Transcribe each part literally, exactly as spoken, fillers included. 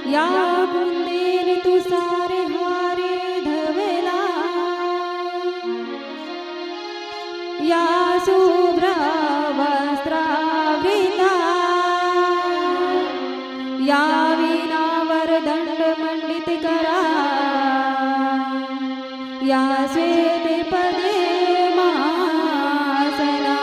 या कुन्देन तुषारहारे धवला, या शुभ्रवस्त्रावृता, या वीणावरदण्डमण्डितकरा, या श्वेतपद्मासना,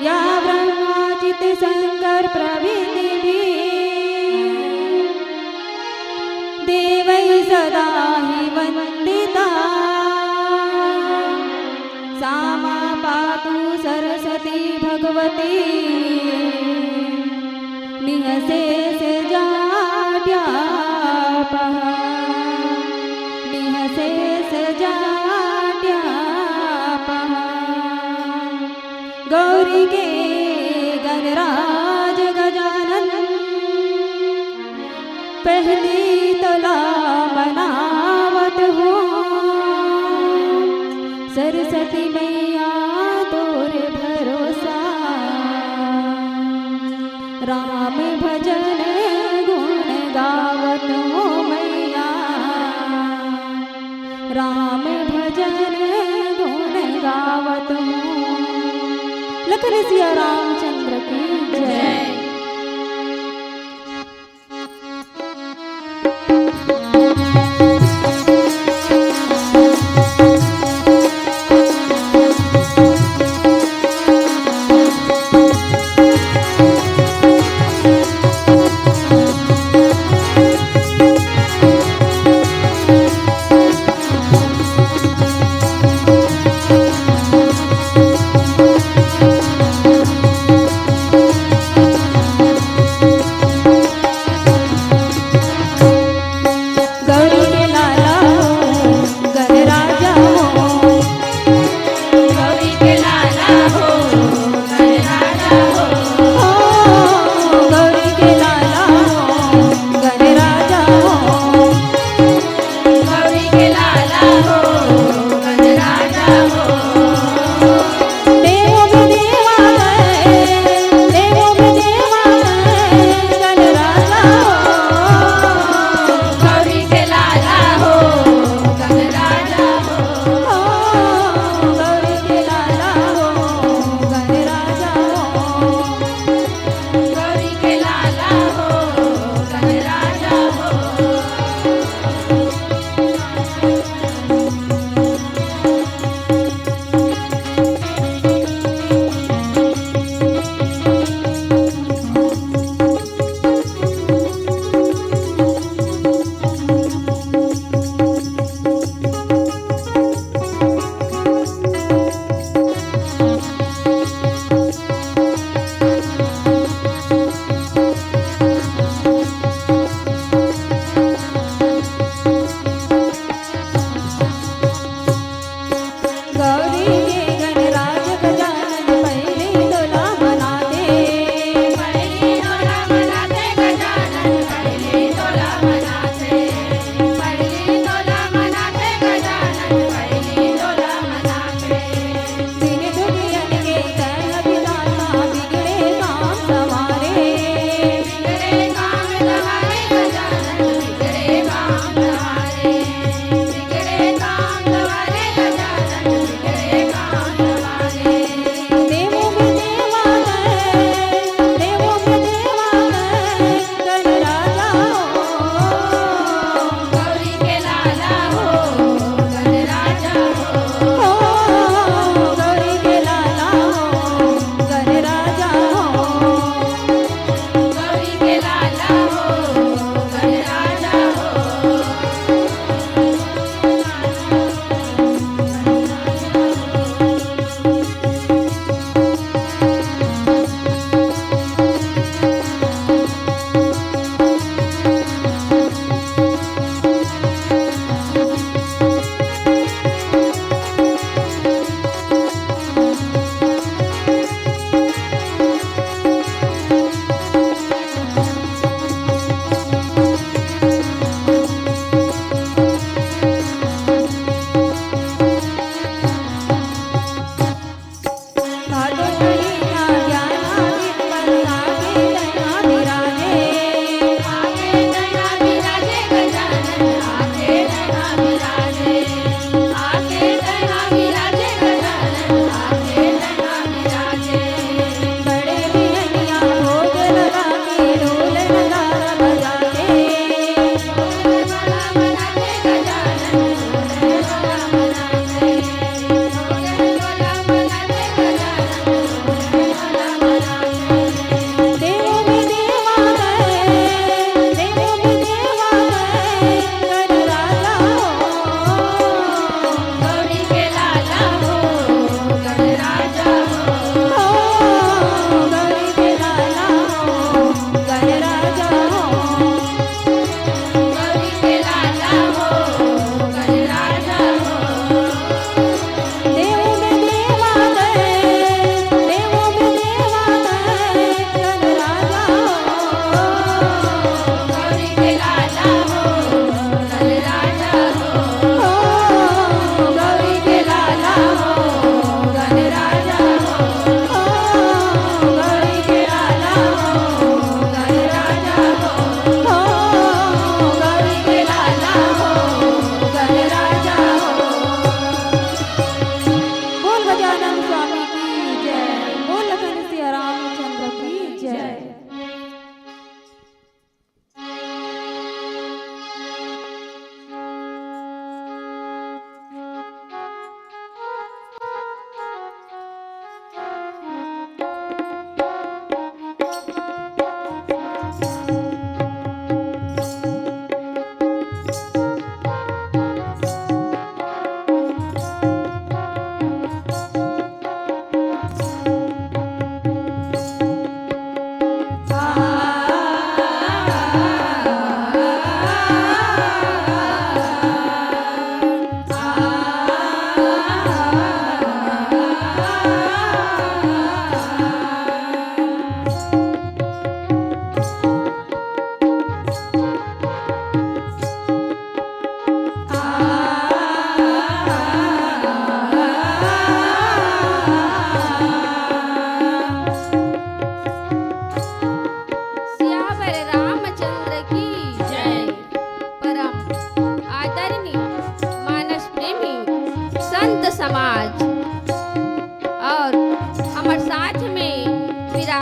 या ब्रह्माच्युतशङ्करप्रभृतिभिः देवैः सदा हि वन्दिता। सा मां पातु सरस्वती भगवती निःशेषजाड्यापहा। निःशेषजाड्यापहा। गौरी के गणराज गजानन पहली तोला मनावत हो। सरस्वती मैया तोर भरोसा, राम भजन गुण गावत हो मैया। राम भजन गुण गावत हो। लखन सिया रामचंद्र की जय।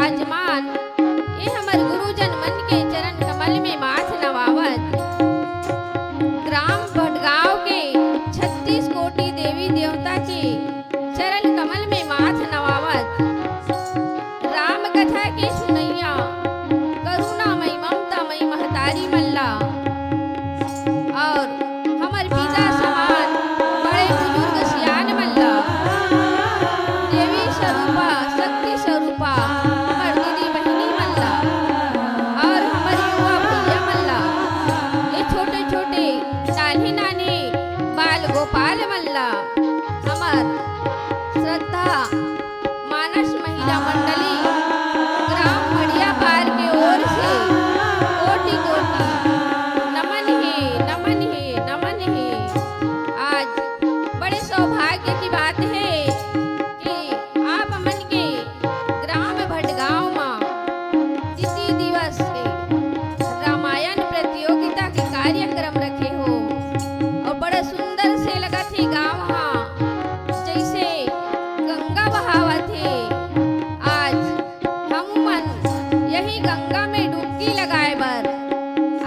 विराजमान ये हमर गुरुजन मन के चरण कमल में माथ नवावत, ग्राम भटगांव के छत्तीस कोटि देवी देवता के चरण कमल में माथ नवावत, राम कथा के सुनैया, करुणामयी ममतामयी महतारी मन ला, और हमर पिता समान बड़े बुजुर्ग सियान मन ला, देवी स्वरूपा, शक्ति स्वरूपा, हमर दीदी बहिनी मन ला, और हमर युवा भैया मन ला, ये छोटे-छोटे, नान्हे-नान्हे बाल गोपाल मन ला, हमर श्रद्धा मानस महिला मंडली ग्राम मड़िया पार के ओर से कोटि कोटि नमन हे, नमन हे, नमन हे। आज बड़े सौभाग्य की बात है कि आप मन के ग्राम भटगांव मा तिथि दिवस के रामायण प्रतियोगिता के कार्यक्रम रखे हो और बड़ा सुंदर से लगत हे गांव हा, जैसे गंगा बहावत हे। आज हमू मन यही गंगा में डुबकी लगाए बर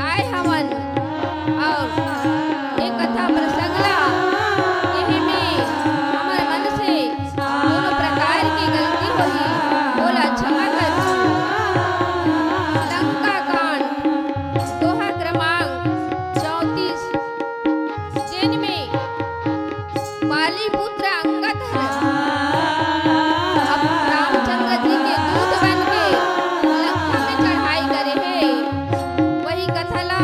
आए हवन और ये कथा प्रसंग ला, एही में हमर मन से कोनो प्रकार के गलती होही, ओला क्षमा करहु। लंका कांड, दोहा क्रमांक चौंतीस, जेन में बाली पुत्र अंगद हर अब रामचंद्र जी के दूत बन के लंका में चढ़ाई करे हे, वही कथा ला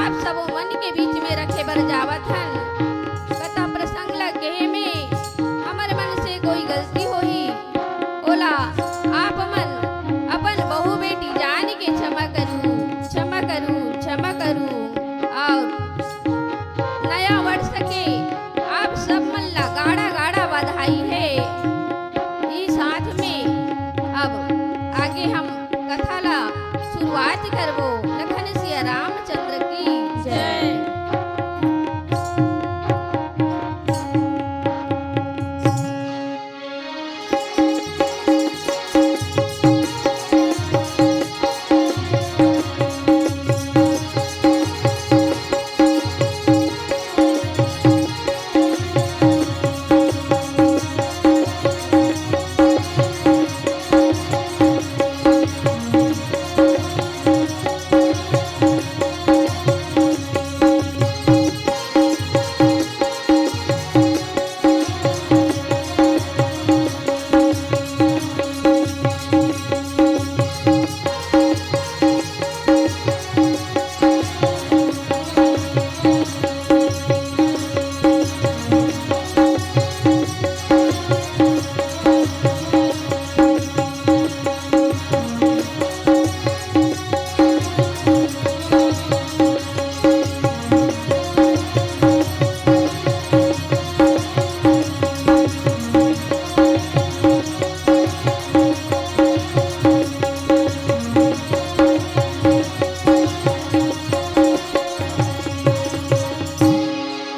आप सबो मन के बीच में रखे बर जावत हन। कथा प्रसंग ला कहे में हमर मन से कोई गलती होही, ओला आप मन अपन बहू बेटी जान के क्षमा करू, क्षमा करू, क्षमा करू। और नया वर्ष के आप सब मन ला गाड़ा गाड़ा बधाई हे। ई साथ में अब आगे हम कथा ला शुरुआत करबो। लखन सिया रामचंद्र की जय।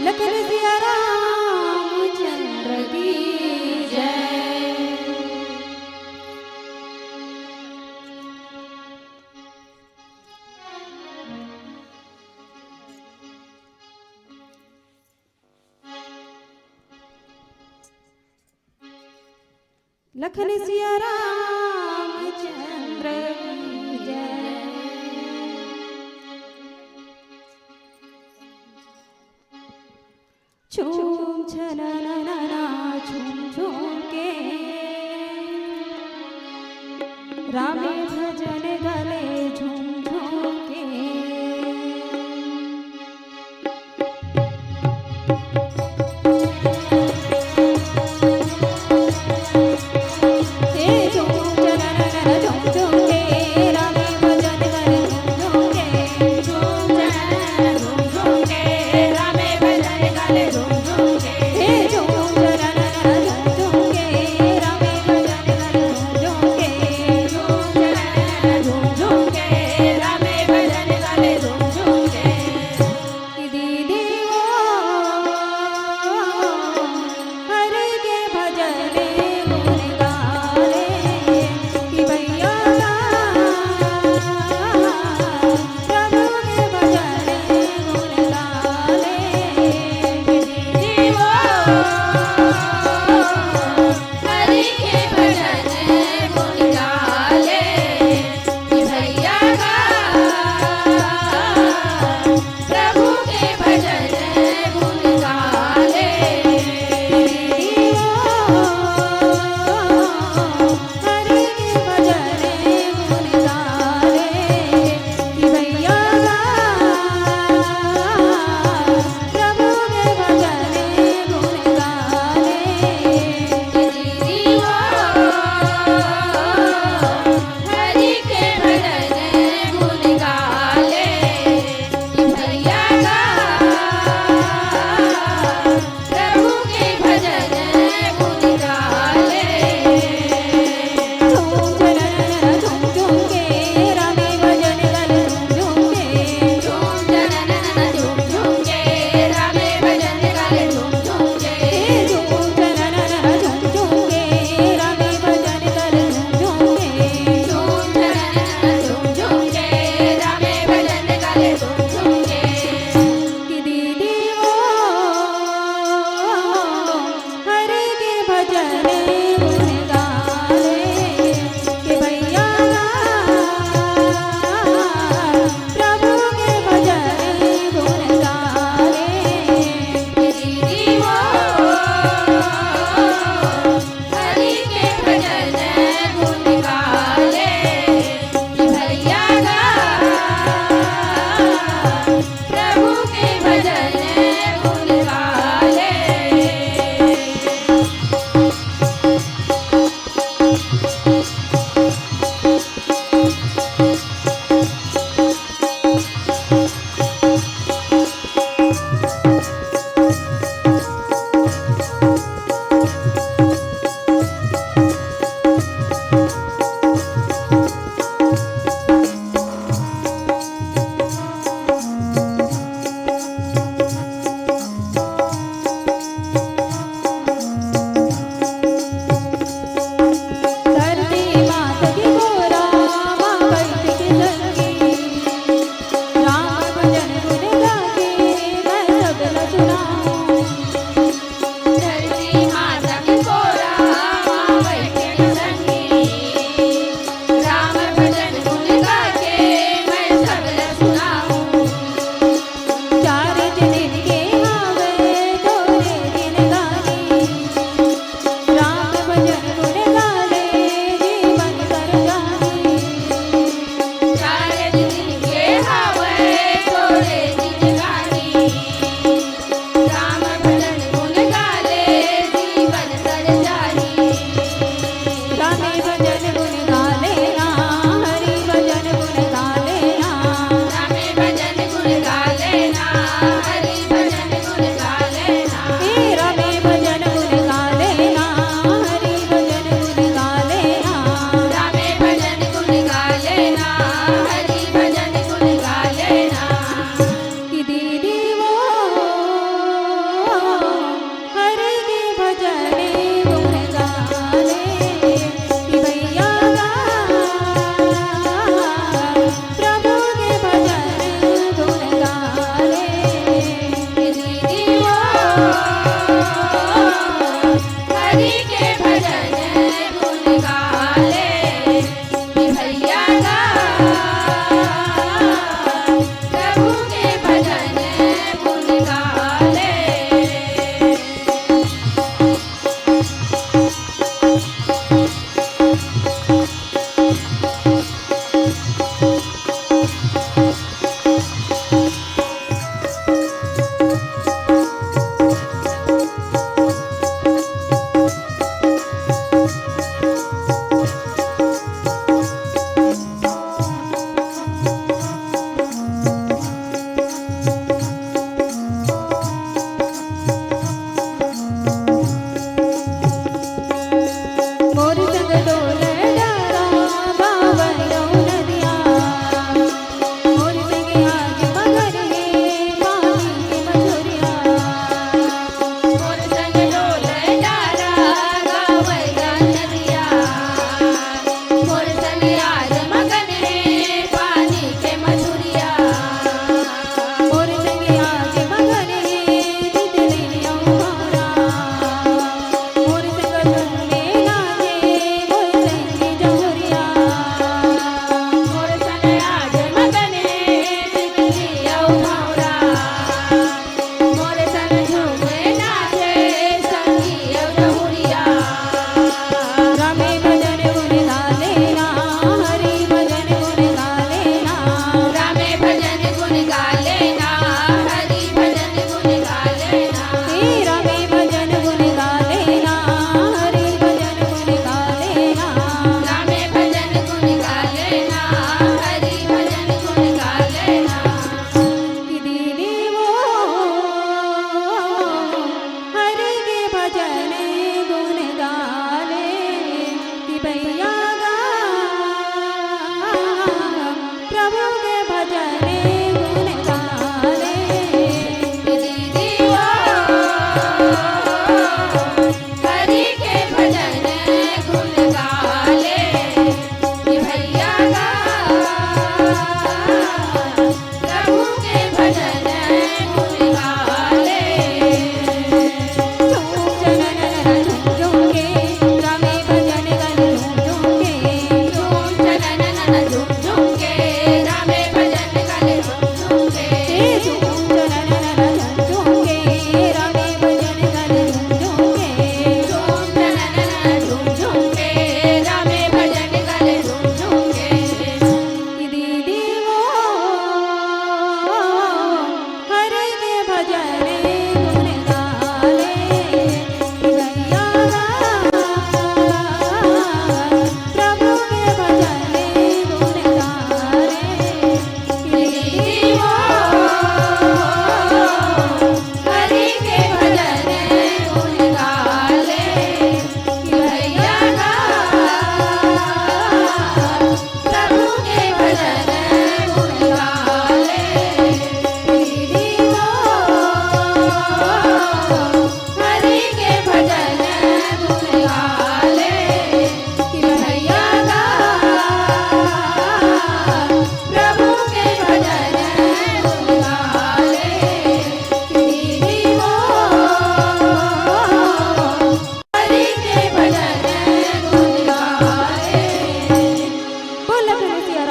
लखन सिया रामचंद्र की जय। लखन सिया रामचंद्र की जय। छूम छनननना छूम छूम के, रामे भजन गले झूम झूम के।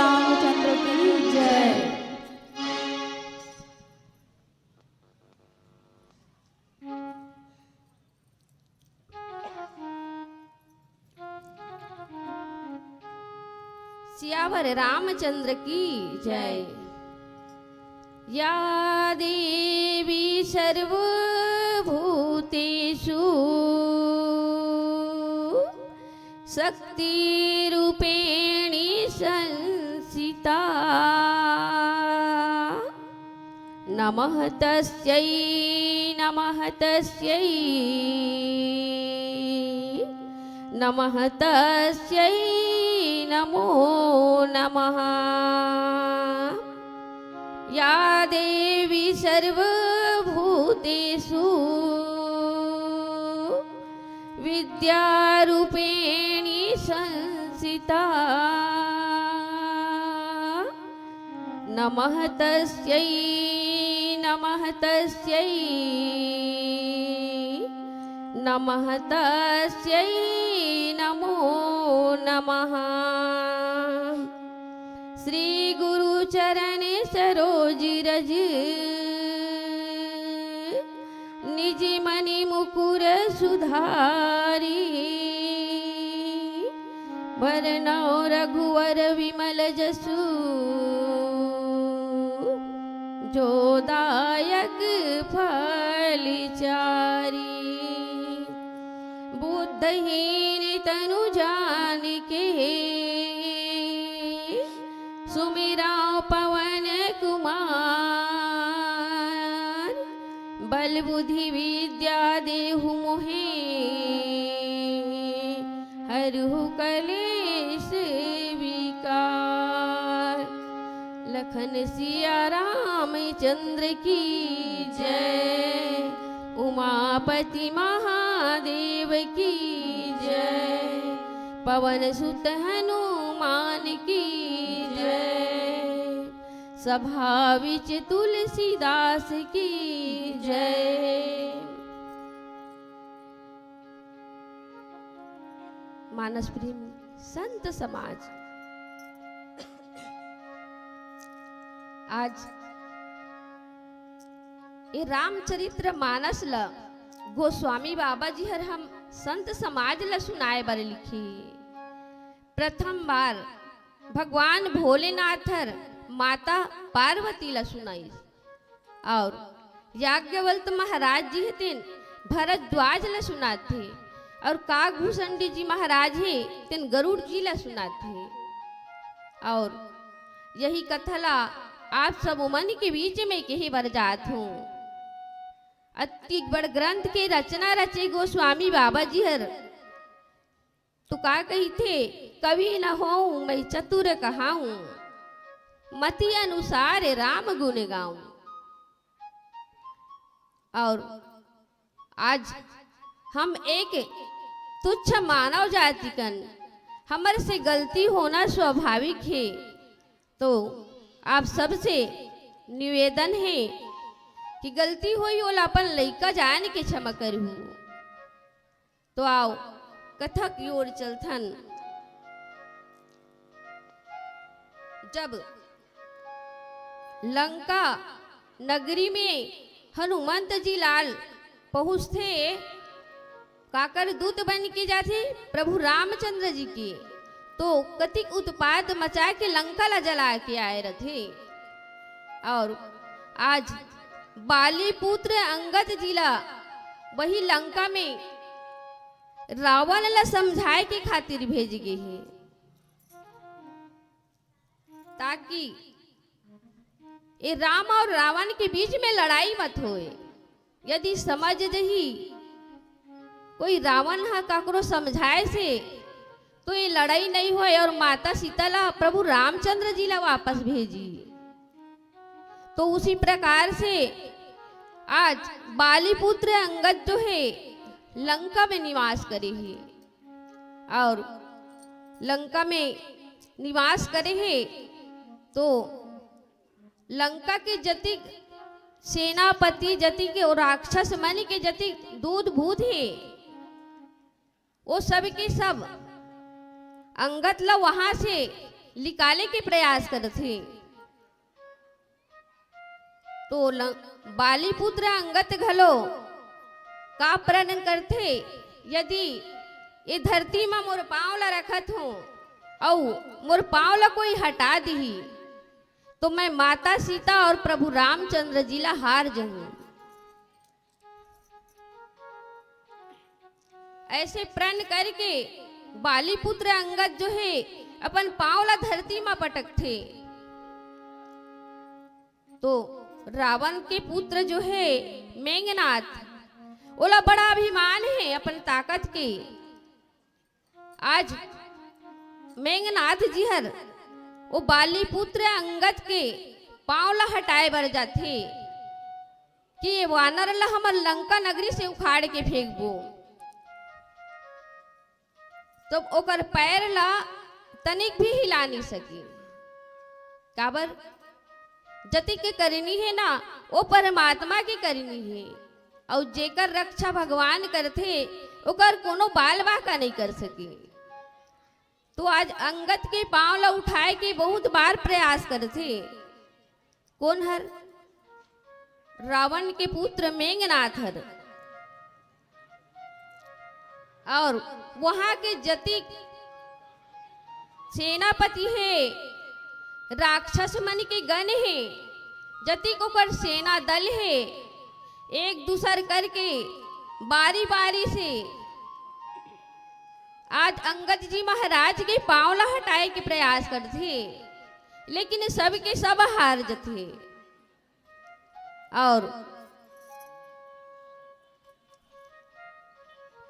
रामचंद्र की जय। सियावर रामचंद्र की जय। या देवी सर्वभूतेषु शक्तिरूपेणी संस्थिता। नमः तस्यै, नमः तस्यै, नमः तस्यै, नमो नमः। या देवी सर्वभूतेषु विद्यारूपेणी संस्थिता। नमः तस्यै, नमः तस्यै, नमः तस्यै, नमो नमः। श्री गुरु चरण सरोज रज, निज मणि मुकुर सुधारी। बरनउँ रघुवर विमल जसु, जो दायक फल चारी। बुद्धहीन तनु जानिके, सुमिरउँ पवन कुमार। बल बुद्धि विद्या देहु मोहे, हरहु कलेश विकार। लखन सिया रामचंद्र की जय, उमापति महादेव की जय, पवन सुत हनुमान की जय, सभा विच तुलसीदास की जय। मानस प्रेम संत समाज, आज ये रामचरित्र मानस ल गोस्वामी बाबा जी हर हम संत समाज ल सुनाए बर लिखे। प्रथम बार भगवान भोलेनाथ हर माता पार्वती ल सुनाइस। और याज्ञवल्क्य महाराज जी हे तेन भरद्वाज ल सुनाथे, और काकभूषण जी महाराज हे तेन गरुड़ जी ल सुनाथे। और यही कथा ला आप सब उमन के बीच में कहे बर जात हूँ। अति बड़ ग्रंथ के रचना रचे गोस्वामी बाबा जी हर, तो का कहिथे, "कवि न होऊं मैं चतुर कहाऊं, मति अनुसार राम गुण गाऊं।" और आज हम एक तुच्छ मानव जाति कन, हमर से गलती होना स्वाभाविक हे, तो आप सबसे निवेदन हे कि गलती होई ओला अपन लइका जान के क्षमा करहू। तो आओ, कथा की ओर चलथन। जब लंका नगरी में हनुमंत जी लाल पहुँचथे, काकर दूत बन के जाथे प्रभु रामचंद्र जी के, तो कतिक उत्पात मचा के लंका ला जला के आए रथे। और आज बाली पुत्र अंगद जी ला वही लंका में रावण ला समझाए के खातिर भेज गे हे, ताकि ये राम और रावण के बीच में लड़ाई मत होए। यदि समझ जही कोई रावण ह काकरो समझाए से, तो ये लड़ाई नहीं होए और माता सीता ला प्रभु रामचंद्र जी ला वापस भेजी। तो उसी प्रकार से आज बाली पुत्र अंगद जो है लंका में निवास करे हे और लंका में निवास करे हे, तो लंका के जतिक सेनापति, जतिक राक्षस मन के जतिक दूत भूत हे, वो सब के सब अंगद ला वहां से निकाले के प्रयास करथे। तो ल-, बाली पुत्र अंगद घलो का प्रण करथे, यदि ये धरती म मोर पांव ला रखत हों अउ मोर पांव ला कोई हटा दिही, तो मैं माता सीता और प्रभु रामचंद्र जी ला हार जहूं। ऐसे प्रण करके बाली पुत्र अंगद जो हे, अपन पांव ला धरती म पटकथे। तो रावण के पुत्र जो हे मेघनाथ, ओला बड़ा अभिमान हे अपन ताकत के। आज मेघनाथ जी हर ओ बाली पुत्र अंगद के पांव ला हटाए बर जाथे कि ये वानर ला हमर लंका नगरी से उखाड़ के फेंकबो। तो ओकर पैर ला तनिक भी हिला नहीं सकी। काबर? जतिक के करनी हे ना, वो परमात्मा के करनी हे। अउ जेकर रक्षा भगवान करथे, ओकर कोनो बाल बाका नहीं कर सके। तो आज अंगद के पांव ला उठाए के बहुत बार प्रयास करथे। कोन हर? रावण के पुत्र मेघनाथ हर। और वहां के जतिक सेनापति हे, राक्षस मन के गण हे, जतिक ओकर सेना दल हे, एक दूसर करके बारी बारी से आज अंगद जी महाराज के पांव ला हटाए के प्रयास करथे, लेकिन सबके सब हार जथे। और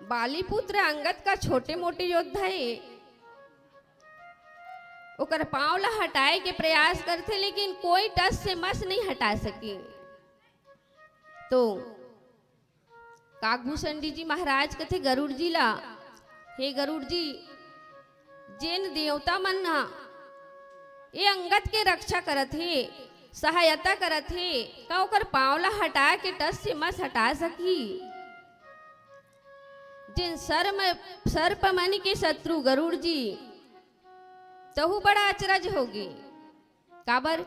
बाली पुत्र अंगद का छोटे मोटे योद्धा हे, ओकर पांव ला हटाए के प्रयास करथे, लेकिन कोई टस से मस नहीं हटा सके। तो काकभूषण जी महाराज कथे गरुड़ जी ला, "हे गरुड़ जी, जेन देवता मन ह ये अंगद के रक्षा करत हे, सहायता करत हे, का ओकर पांव ला हटा के टस से मस हटा सकही?" जेन सर्म-, सर्प मन के शत्रु गरुड़ जी, तहू बड़ा अचरज होगे। काबर?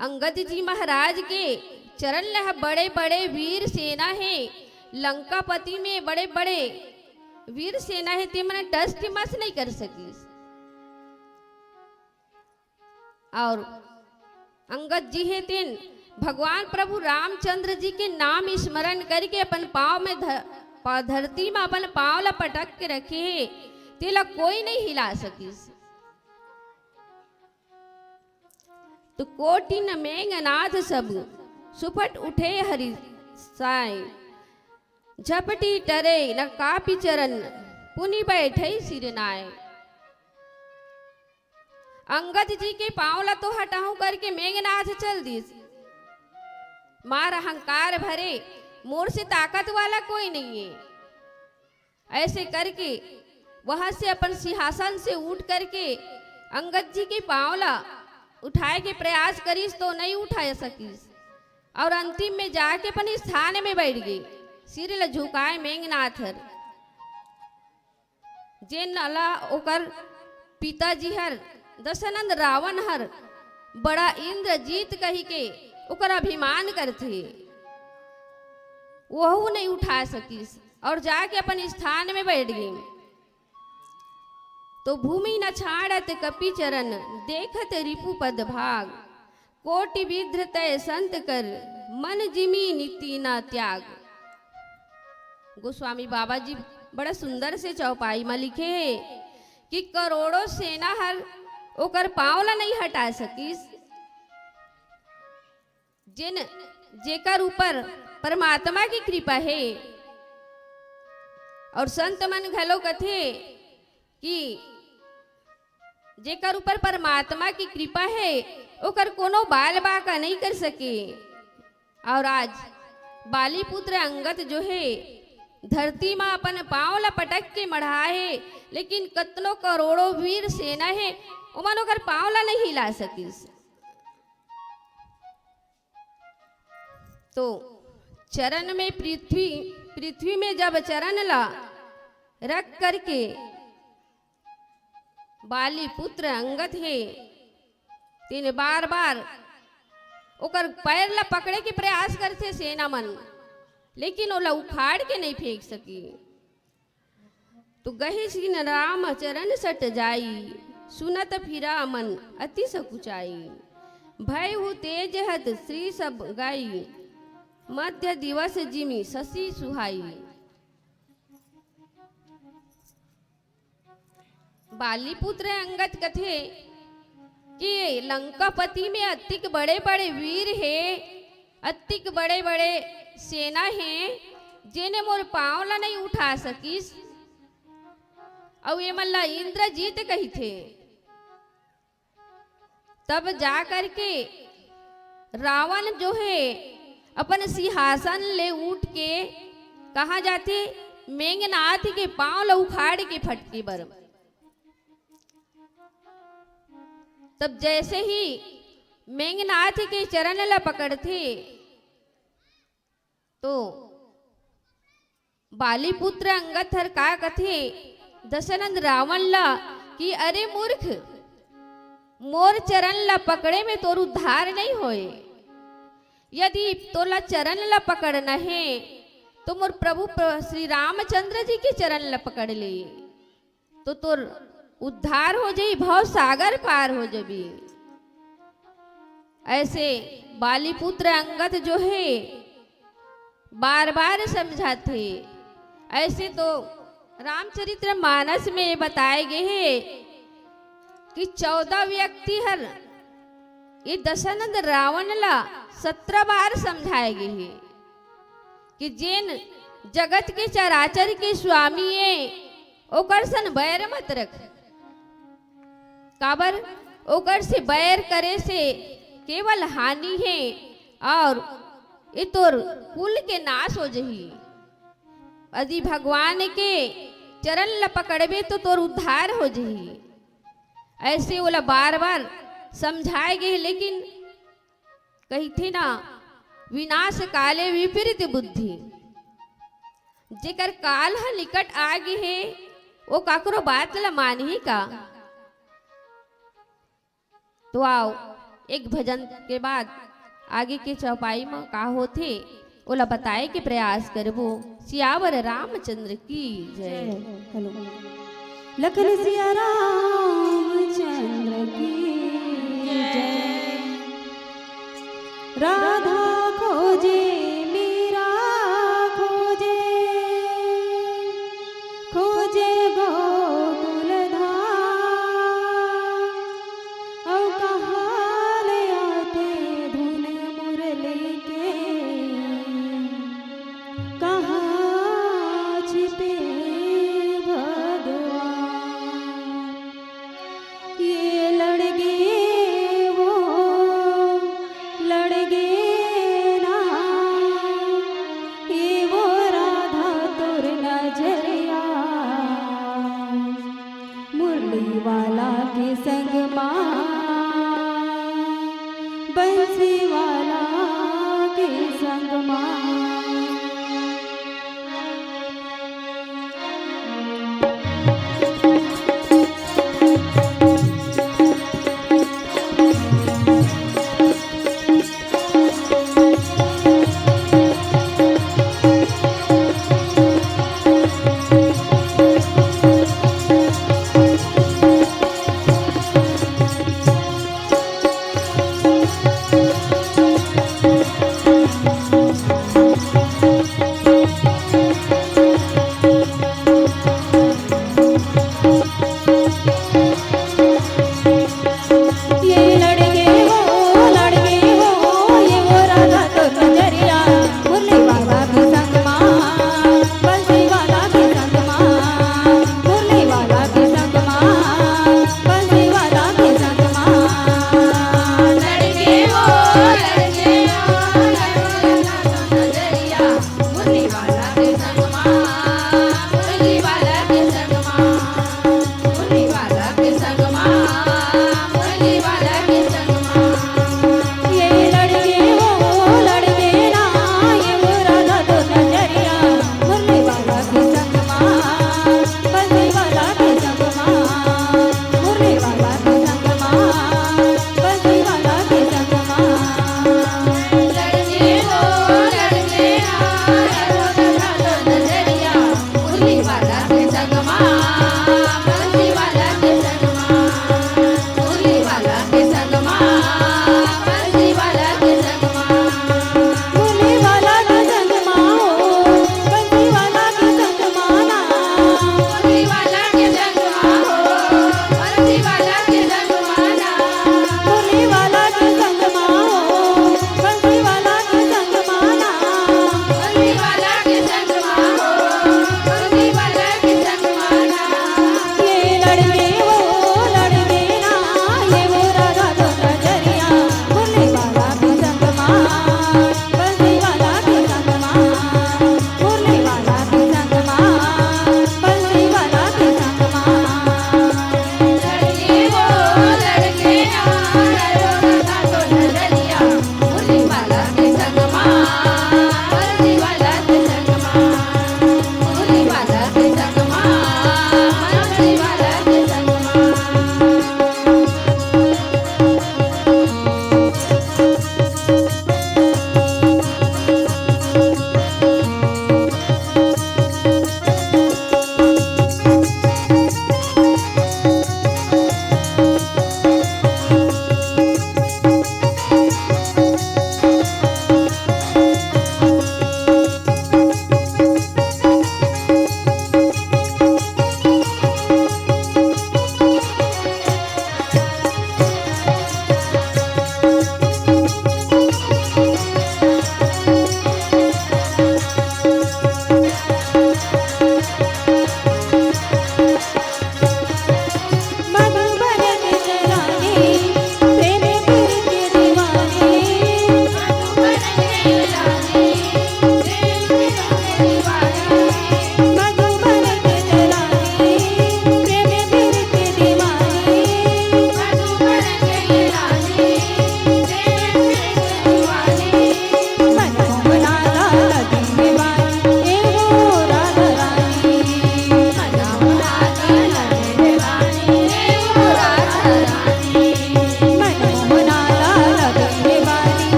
अंगद जी महाराज के चरण ल ह बड़े-बड़े वीर सेना हे, लंकापति में बड़े-बड़े वीर सेना हे, ते मन टस के मस नहीं कर सकिस। और अंगद जी हे तेन भगवान प्रभु रामचंद्र जी के नाम स्मरण करके अपन पांव में ध-, पा-, धरती में अपन पांव ला पटक के रखे हे, तेला कोई नहीं हिला सकिस। तो कोटिन मेघनाथ सब सुफट उठे हरि साय, झपटी टरे न कापी चरण, पुनि बैठे सिर नाय। अंगद जी के पांव ला तो हटाहूं करके मेघनाथ चल दिस। मार अहंकार भरे, मोर से ताकत वाला कोई नहीं है। ऐसे करके वहां से अपन सिंहासन से उठ करके अंगद जी के पांव ला उठाए के प्रयास करिस तो नहीं उठा सकिस और अंतिम में जाके अपन स्थान में बैठ गई। सिर ला झुकाए मेघनाथ हर। जेन ला ओकर पिताजी हर दशानंद रावण हर बड़ा इंद्रजीत कही के ओकर अभिमान करथे, वहू नहीं उठा सकिस और जाके अपन स्थान में बैठ गई। तो भूमि न छाड़त कपि चरण, देखत रिपु पद भाग। कोटि विद्र तय संत कर, मन जिमि नीति न त्याग। गोस्वामी बाबा जी बड़ा सुंदर से चौपाई म लिखे हे कि करोड़ों सेना हर ओकर पांव ला नहीं हटा सकिस। जेन, जेकर ऊपर परमात्मा की कृपा हे और संत मन घलो कथे कि जेकर ऊपर परमात्मा की कृपा हे, ओकर कोनो बाल बाका नहीं कर सके। और आज बाली पुत्र अंगद जो हे, धरती मा अपन पांव ला पटक के मढ़ा हे, लेकिन कतनो करोड़ों वीर सेना हे, ओमन ओकर पांव ला नहीं हिला सकिस। तो चरण में पृथ्वी, पृथ्वी में जब चरण ला रख करके बाली पुत्र अंगद हे, तेने बार बार ओकर पैर ला पकड़े के प्रयास करथे सेना मन, लेकिन ओला उखाड़ के नहीं फेंक सकी। तो गहिस कि न राम चरण सट जाई, सुनत फिरा मन अति सकुचाई। भय हु तेज हत श्री सब गाई, मध्य दिवस जिमि शशि सुहाई। बाली पुत्र अंगद कथे कि लंकापति में अतिक बड़े बड़े वीर हे, अतिक बड़े बड़े सेना हे, जेने मोर पांव ला नहीं उठा सकिस, अउ एमन ला इंद्रजीत कहिथे। तब जा करके रावण जो हे अपन सिंहासन ले उठ के कहाँ जाथे? मेघनाथ के पांव ला उखाड़ के फटके बर। तब जैसे ही मेघनाथ के चरण ला पकड़थे, तो बाली पुत्र अंगद हर का कथे दशानंद रावण ला कि अरे मूर्ख, मोर चरण ला पकड़े में तोर उद्धार नहीं होए। यदि तोला चरण ला पकड़ना हे, तो मोर प्रभु प्र-, श्री रामचंद्र जी के चरण ला पकड़ ले, तो तोर उद्धार हो जाई, भव सागर पार हो जाबी। ऐसे बाली पुत्र अंगद जो हे, बार बार समझाथे। ऐसे तो रामचरित्र मानस में बताए गए हे कि चौदह व्यक्ति हर ये दशानंद रावण ला सत्रह बार समझाए गए हे कि जेन जगत के चराचर के स्वामी हे, ओकर सन बैर मत रख। काबर? ओकर से बैर करे से केवल हानि हे और ये तोर कुल के नाश हो जही। यदि भगवान के चरण ल पकड़बे तो तोर उद्धार हो जही। ऐसे ओला बार बार समझाए गए, लेकिन कहिथे ना, विनाश काले विपरीत बुद्धि। जेकर काल ह निकट आ गे हे, वो काकरो बात ल मानही का? तो आओ, एक भजन के बाद आगे के चौपाई म का होथे, ओला बताए के प्रयास करबो। सियावर रामचंद्र की जय। जय। हेलो। लखन सिया रामचंद्र की जय। राधा खोजे मीरा खोजे, खोजे गोकुल धाम। अउ कहाँ ले आते धुन मुरली के, कहाँ छिपे भगवान। ये लड़ गे वो, लड़ गे ना, ये वो राधा तोर नजरिया। मुरली वाला के संग मा, बंसी वाला के संग मा।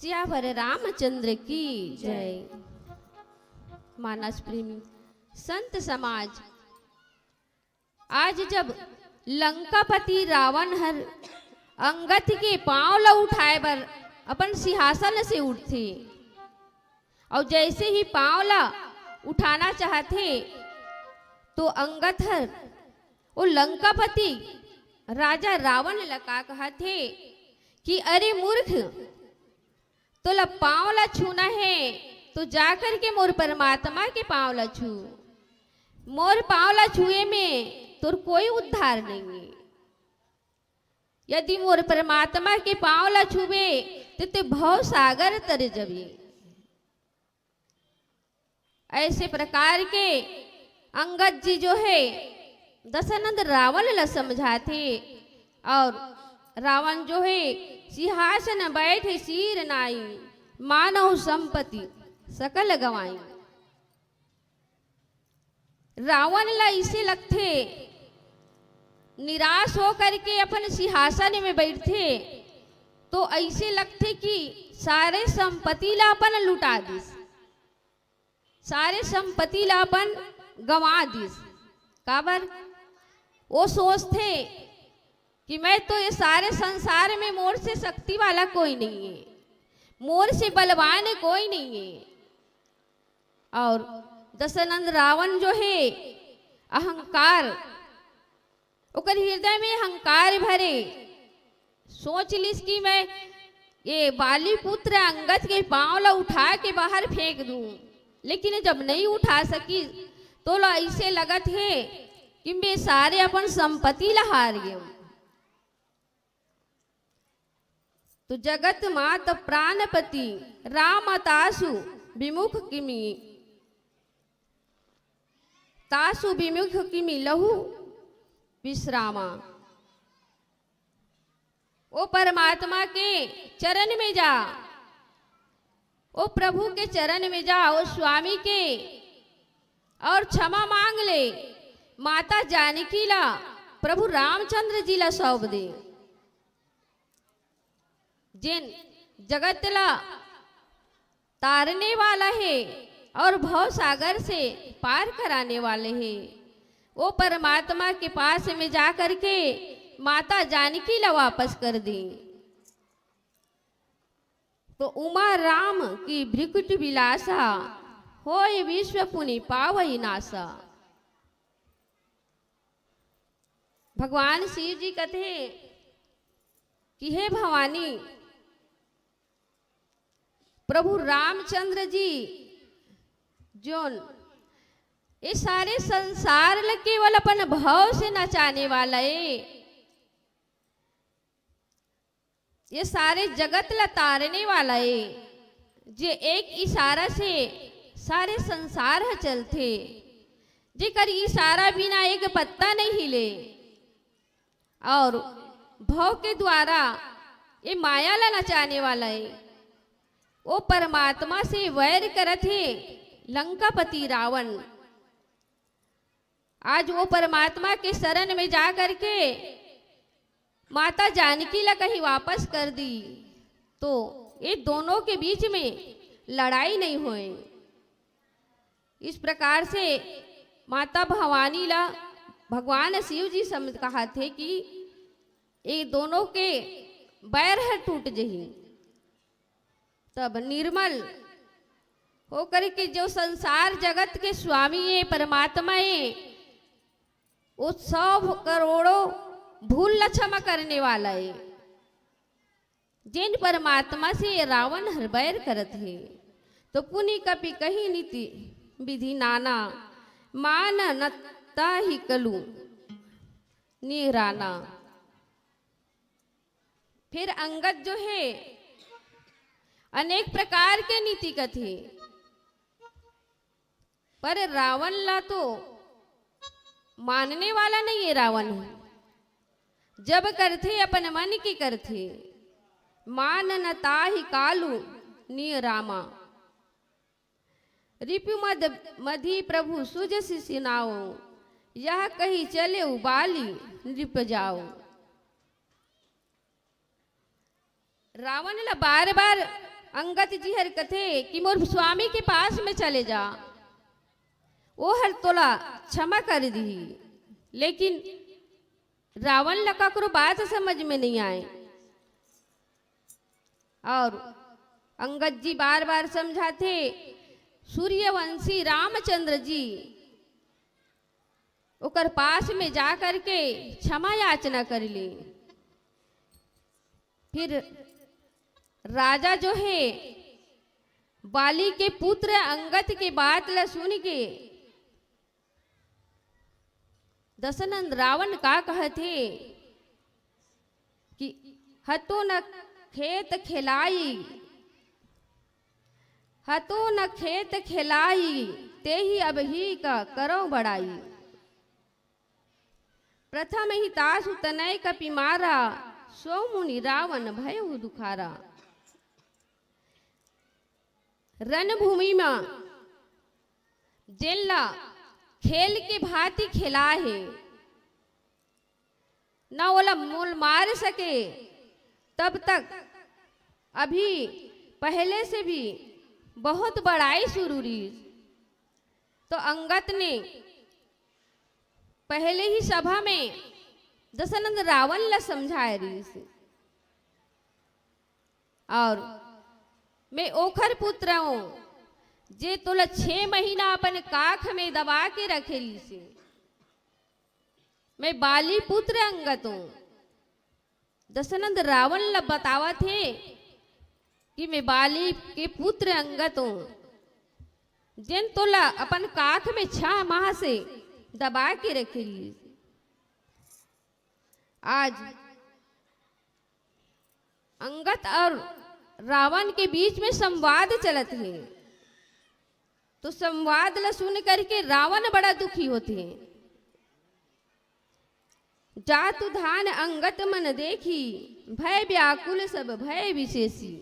सियावर रामचंद्र की जय। मानस प्रेमी संत समाज, आज जब लंकापति रावण हर अंगद के पांव ला उठाए बर अपन सिंहासन से उठथे, अउ जैसे ही पांव ला उठाना चाहथे, तो अंगद हर ओ लंकापति राजा रावण ला का कहथे कि "अरे मूर्ख, तोला पांव ला छूना हे, तो जाकर के मोर परमात्मा के पांव ला छू। मोर पांव ला छुए में तोर कोई उद्धार नहीं है। यदि मोर परमात्मा के पांव ला छूबे, तो ते भव सागर तर जबे।" ऐसे प्रकार के अंगद जी जो है, दशानंद रावण ला समझाथे, और रावण जो है, "सिंहासन बैठे सिर नाई, मानव संपत्ति सकल गंवाई।" रावण ला ऐसे लगथे, निराश होकर के अपन सिंहासन में बैठथे, तो ऐसे लगथे कि सारे संपत्ति ला अपन लुटा दिस, सारे संपत्ति ला अपन गंवा दिस। काबर? वो सोचथे कि "मैं तो ये सारे संसार में मोर से शक्ति वाला कोई नहीं है, मोर से बलवान कोई नहीं है।" और दशानंद रावण जो है, अहंकार, ओकर हृदय में अहंकार भरे, सोच लिस कि "मैं ये बाली पुत्र अंगद के पांव ला उठा के बाहर फेंक दूं", लेकिन जब नहीं उठा सकी, तो ला ऐसे लगत हे कि "मैं सारे अपन संपत्ति ला हार गेंव।" तो "जगत मात प्राणपति राम तासु विमुख किमि, तासु विमुख किमि लहु विश्रामा।" ओ परमात्मा के चरण में जा, ओ प्रभु के चरण में जा, ओ स्वामी के, और क्षमा मांग ले। माता जानकी ला प्रभु रामचंद्र जी ला सौंप दे, जेन जगत ला तारने वाला है और भव सागर से पार कराने वाले हैं। वो परमात्मा के पास में जा करके माता जानकी ला वापस कर दी। तो "उमा राम की भृकुटि विलासा, होय विश्व पुनि पावइ नासा।" भगवान शिव जी कथे कि "हे भवानी, प्रभु रामचंद्र जी जोन ये सारे संसार ल केवल अपन भव से नचाने वाला है, ये सारे जगत ल तारने वाला है, जे एक इशारा से सारे संसार ह चलथे, जेकर इशारा बिना एक पत्ता नहीं हिले, और भव के द्वारा ये माया ला नचाने वाला है, वो परमात्मा से वैर करत हे लंकापति रावण।" आज वो परमात्मा के शरण में जा करके माता जानकी ला कहीं वापस कर दी, तो ये दोनों के बीच में लड़ाई नहीं होए। इस प्रकार से माता भवानी ला भगवान शिव जी समझ कहा थे कि ये दोनों के बैर ह टूट जही। तब निर्मल होकर के जो संसार जगत के स्वामी है, परमात्मा है, वो सौ करोड़ों भूल ला क्षमा करने वाला है। जेन परमात्मा से रावण हर बैर करत हे, तो पुनि कपि कहि नीति विधि नाना, मान न ताहि कलु निराना। फिर अंगद जो है, अनेक प्रकार के नीति कथे, पर रावण ला तो मानने वाला नहीं है। रावण जब करथे अपन मन के करथे, मान न ताहि कालु निय रामा। रिपु मद मधि प्रभु सुजसि सिनाओ, यह कहि चले उबाली नृप जाओ। रावण ला बार बार अंगद जी हर कथे कि मोर स्वामी के पास में चले जा, वो हर तोला क्षमा कर दिही। लेकिन रावण ला ककरो बात समझ में नहीं आए। और अंगद जी बार बार समझाथे, सूर्यवंशी रामचंद्र जी ओकर पास में जा करके क्षमा याचना कर ली। फिर राजा जो है, बाली के पुत्र अंगद के बात ला सुन के दशनंद रावण का कहथे कि हतो न खेत खेलाई, हतो न खेत खेलाई, तेहि अबही का करौ बड़ाई। प्रथम ही तासु तनय कपि मारा, सो मुनि रावण भयउ दुखारा। रणभूमि म जेन ला खेल के भांति खेला हे, न ओला मोल मार सके, तब तक अभी पहले से भी बहुत बड़ाई शुरू रही। तो अंगद ने पहले ही सभा में दशनंद रावण ला समझाए रहिस। और मैं ओखर पुत्र हूँ, जे तोला छह महीना अपन काख में दबा के रखे रहिस। मैं बाली पुत्र अंगद हूँ। दशनंद रावण ला बतावत हे कि मैं बाली के पुत्र अंगद हूँ, जेन तोला अपन काख में छह माह से दबा के रखे रहिस। आज अंगद और रावण के बीच में संवाद चलत हे। तो संवाद ला सुन करके रावण बड़ा दुखी होथे। जातु धान अंगद मन देखी, भय व्याकुल सब भय विशेषी।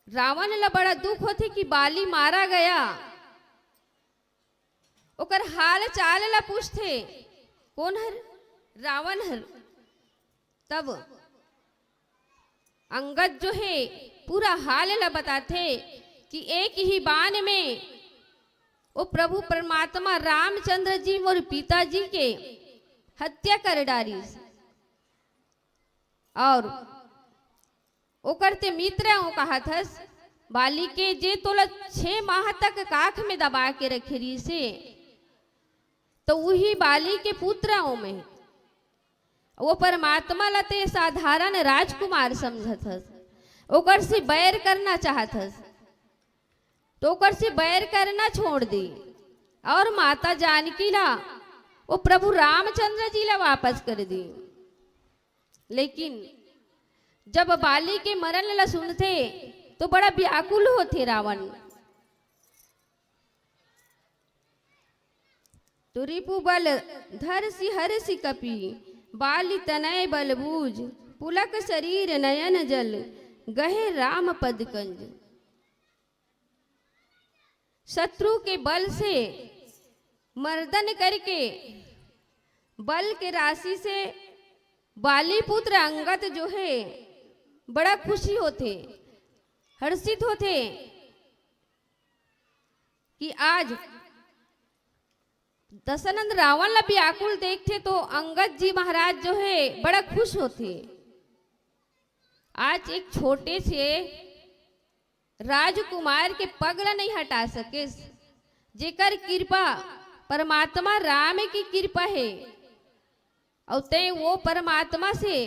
रावण ला बड़ा दुख होथे कि बाली मारा गया। ओकर हाल चाल ला पूछथे। कौन हर? रावण हर। तब अंगद जो है, पूरा हाल ला बताथे कि एक ही बाण में वो प्रभु परमात्मा रामचंद्र जी मोर पिताजी के हत्या कर डारिस। और ओकर ते मित्र ओ कहत हस, बाली के जे तोला छह माह तक काख में दबा के रखे रहिसे, तो उही बाली के पुत्र ओ मैं। वो परमात्मा ला ते साधारण राजकुमार समझत हस, ओकर से बैर करना चाहत हस, तो ओकर से बैर करना छोड़ दे और माता जानकी ला वो प्रभु रामचंद्र जी ला वापस कर दे। लेकिन जब बाली के मरण ला सुनथे, तो बड़ा व्याकुल होथे रावण। तो रिपु बल धरसि हरसि कपि, बाली तनय बल बूझ, पुलक शरीर नयन जल, गहे राम पद कंज। शत्रु के बल से मर्दन करके, बल के राशि से बाली पुत्र अंगद जो है, बड़ा खुशी होथे, हर्षित होथे कि आज दशानंद रावण ला व्याकुल देखथे तो अंगद जी महाराज जो है, बड़ा खुश होथे। आज एक छोटे से राजकुमार के पग ला नहीं हटा सकेस, जेकर कृपा परमात्मा राम की कृपा है, अउ तैं वो परमात्मा से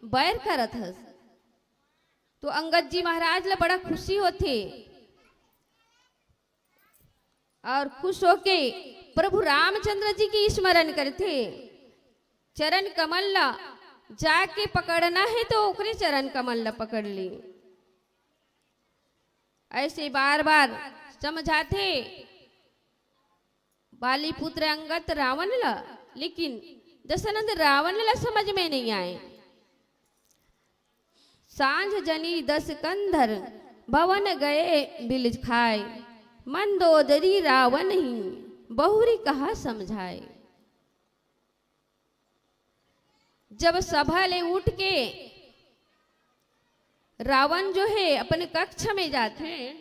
बैर करत हस। तो अंगद जी महाराज ला बड़ा खुशी होथे और खुश होके प्रभु रामचंद्र जी के स्मरण करथे। चरण कमल ला जाके पकड़ना है तो ओकरे चरण कमल ला पकड़ ले। ऐसे बार बार समझाथे बाली पुत्र अंगद रावण ला, लेकिन दशानंद रावण ला समझ में नहीं आए। सांझ जनी दस कंधर भवन गए बिल खाए, मंदोदरी रावण ही बहुरी कहा समझाए। जब सभा ले उठ के रावण जो हे अपन कक्ष में जाथे।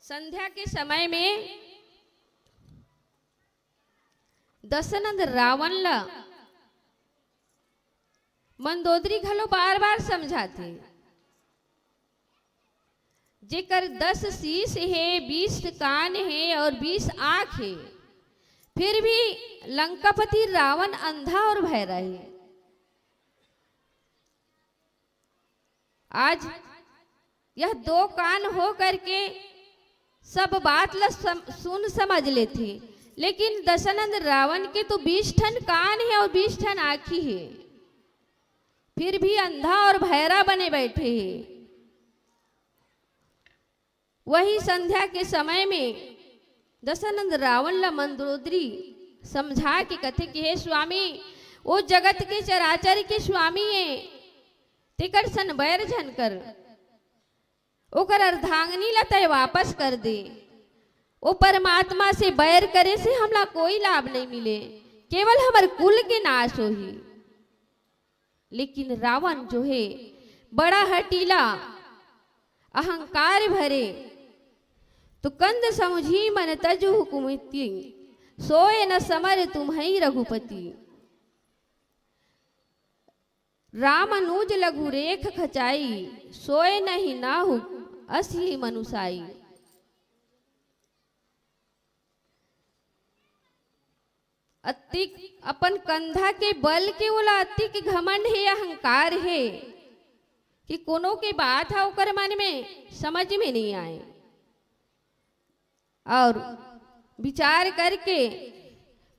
संध्या के समय में दशानंद रावण ला मंदोदरी घलो बार-बार समझाथे, जेकर दस शीश हे, बीस कान हे और बीस आँख हे, फिर भी लंकापति रावण अंधा और भैरा हे। आज यह दो कान हो करके सब बात ला सम-, सुन समझ लेथे, लेकिन दशानंद रावण के तो बीस ठन कान हे और बीस ठन आँखी हे, फिर भी अंधा और भैरा बने बैठे हे। वही संध्या के समय में दशानंद रावण ला मंदोदरी समझा के कथे कि हे स्वामी, वो जगत के चराचर के स्वामी हे, तेकर सन बैर झन कर, ओकर अर्धांगिनी ला तय वापस कर दे। वो परमात्मा से बैर करे से हमला कोई लाभ नहीं मिले, केवल हमर कुल के नाश होही। लेकिन रावण जो हे बड़ा हठीला, अहंकार भरे, तो कंद समुझी मन तजु हुकुमति, सोए न समर तुम्हई रघुपति। राम अनुज लघु रेख खचाई, सोए नहीं नाहु असी मनुसाई। अतिक अपन कंधा के बल के ओला अतिक घमंड हे, अहंकार हे कि कोनो के बात ह ओकर मन में समझ में नहीं आए और विचार करके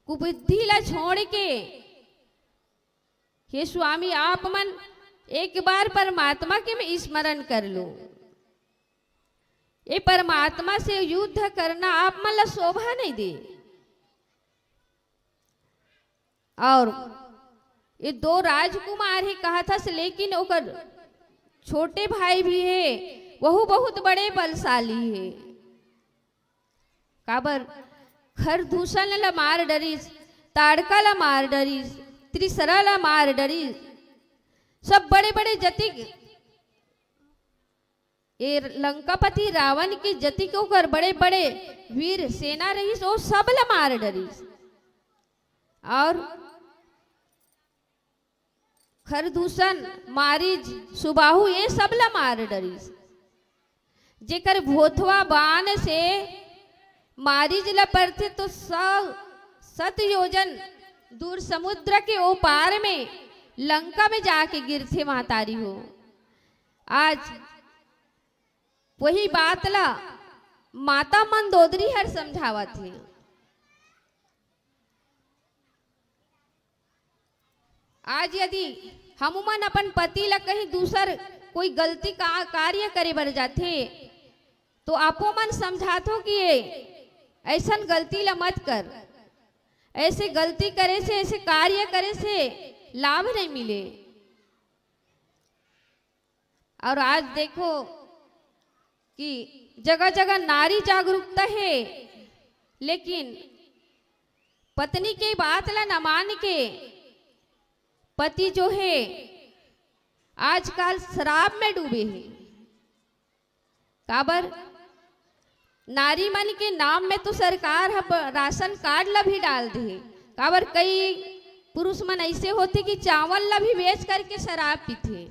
कुबुद्धि ला छोड़ के, हे स्वामी, आप मन एक बार परमात्मा के में स्मरण कर लो। ये परमात्मा से युद्ध करना आप मन ला शोभा नहीं दे। और ये दो राजकुमार हे कहत हस, लेकिन ओकर छोटे भाई भी हे, वहू बहुत बड़े बलशाली हे। काबर खरदूषण ला मार डरिस, ताड़का ला मार डरिस, त्रिसरा ला मार डरिस, सब बड़े-बड़े जतिक, ए लंकापति रावण के जतिक ओकर बड़े-बड़े वीर सेना रहिस, ओ सब ला मार डरिस। और खरदूषण, मारीच, सुबाहु, ये सब ला मार डरिस। जेकर भोथवा बाण से मारीच ला परथे तो सौ, सत योजन दूर समुद्र के ओ पार में लंका में जाके गिरथे महतारी हो। आज वही बात ला माता मंदोदरी हर समझावत हे। आज यदि हमू मन अपन पति ला कहीं दूसर कोई गलती का कार्य करे बर जाथे, तो आपो मन समझाथो कि ये ऐसन गलती ला मत कर, ऐसे गलती करे से, ऐसे कार्य करे से लाभ नहीं मिले। और आज देखो कि जगह-जगह नारी जागरूकता हे, लेकिन पत्नी के बात ला न मान के पति जो हे, आजकल शराब में डूबे हे। काबर? नारी मन के नाम में तो सरकार ह ब-, राशन कार्ड ला भी डाल दे हे। काबर? कई पुरुष मन ऐसे होथे कि चावल ला भी बेच करके शराब पीथे।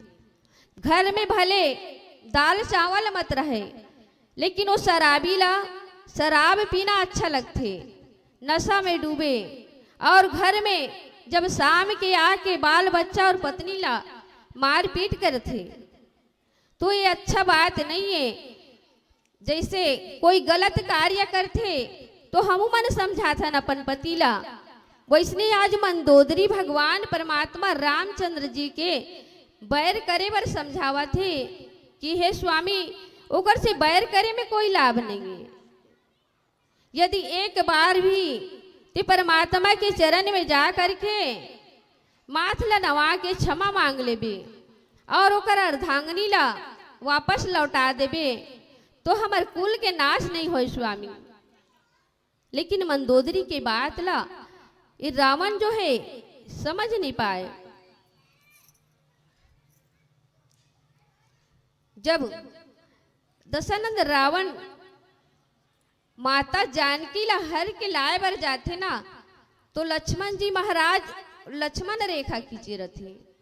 घर में भले दाल चावल मत रहे, लेकिन वो शराबी ला शराब पीना अच्छा लगथे। नशा में डूबे और घर में जब शाम के आके बाल बच्चा और पत्नी ला मारपीट करथे, तो ये अच्छा बात नहीं है। जैसे कोई गलत कार्य करथे, तो हमू मन समझाथन अपन पति ला, वैसने आज मंदोदरी भगवान परमात्मा रामचंद्र जी के बैर करे बर समझावत हे कि हे स्वामी, ओकर से बैर करे में कोई लाभ नहीं है। यदि एक बार भी ते परमात्मा के चरण में जा करके माथ ला नवा के क्षमा मांग लेबे और ओकर अर्धांगिनी ला वापस लौटा देबे, तो हमर कुल के नाश नहीं होय स्वामी। लेकिन मंदोदरी के बात ला ये रावण जो है समझ नहीं पाए। जब दशानंद रावण माता जानकी ला हर के लाए बर जाथे ना, तो लक्ष्मण जी महाराज लक्ष्मण रेखा खींचे रथे।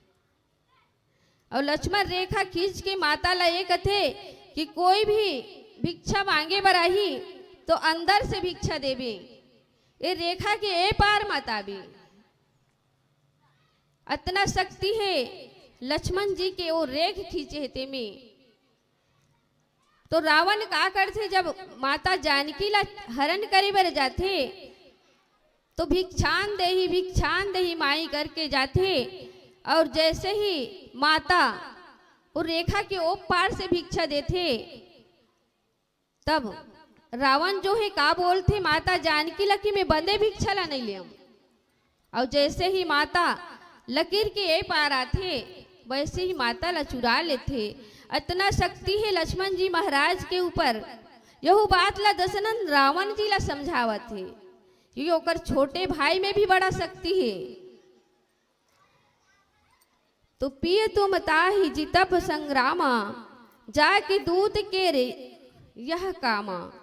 और लक्ष्मण रेखा खींच के माता ला ये कथे कि कोई भी भिक्षा मांगे बर आही तो अंदर से भिक्षा देबे, ये रेखा के ए पार मत आबे। अतना शक्ति हे लक्ष्मण जी के, वो रेख खींचे हे तेमे। तो रावण का करथे, जब माता जानकी ला हरण करे बर जाथे तो भिक्षान देही, भिक्षान देही माई करके जाथे। और जैसे ही माता वो रेखा के ओ पार से भिक्षा देथे, तब रावण जो हे का बोलथे माता जानकी ला कि मैं बंदे भिक्षा ला नहीं लेम। और जैसे ही माता लकीर के ए पार आथे, वैसे ही माता ला चुरा लेथे। अतना शक्ति हे लक्ष्मण जी महाराज के ऊपर। यहू बात ला दशानंद रावण जी ला समझावत हे, क्योंकि ओकर छोटे भाई में भी बड़ा शक्ति हे। तो पिय तुम ताहि जितब संग्रामा, जाके दूत केरे यह कामा।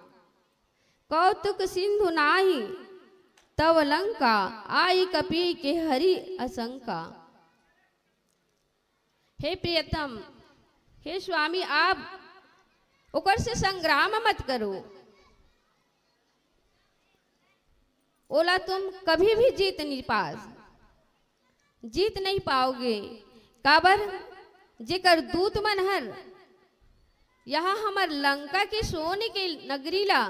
कौतुक सिंधु नाहि तव लंका, आई कपि के हरि असंका। हे प्रियतम, हे स्वामी, आप ओकर से संग्राम मत करो, ओला तुम कभी भी जीत नहीं पास, जीत नहीं पाओगे। काबर, जेकर दूत मन हर यहाँ हमर लंका के सोने के नगरी ला